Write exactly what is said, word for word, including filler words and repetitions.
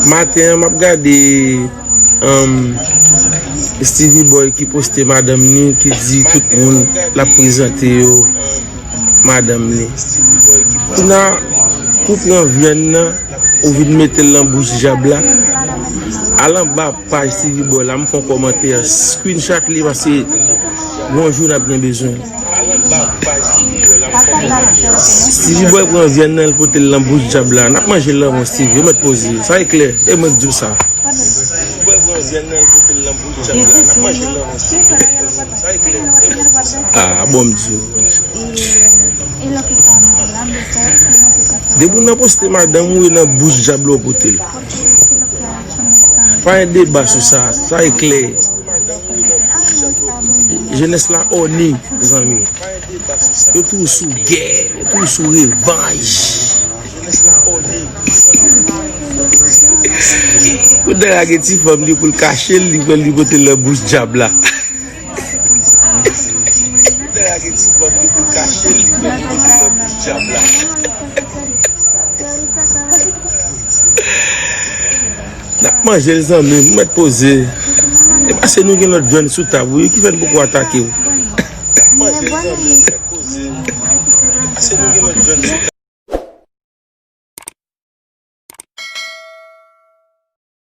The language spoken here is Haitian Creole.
Maten an, m ap gade um, Stevie Boy ki poste madanm li, ki di tout moun l ap prezante yo madanm li. Kounye a, ou pran vyann nan, ou vin mete l nan bouch dyab la. Al anba paj Stevie Boy la, m fè yon kòmantè, screenshot li, paske gon jou n ap gen bezwen. Stevie Boy pran vyann nan, l pote l nan bouch dyab la. N ap manje l nan men Stevie, yo mèt poze. Sa e klè, e mwen k di w sa. Ah, bon, m di w. Depi w nan poste madanm ou, e nan bouch dyab la w pote l. Pa gen deba sou sa, sa e klè. Jenès la òni, zanmi. Yo toujou sou gè, yo toujou sou revanj. Ou ta lage ti fanm li pou l kache l, li pran li pote l nan bouch dyab la. N ap manje l, zanmi m, mèt poze. E paske nou gen lòt vyann sou tab, wi, ki fè n poko atake w.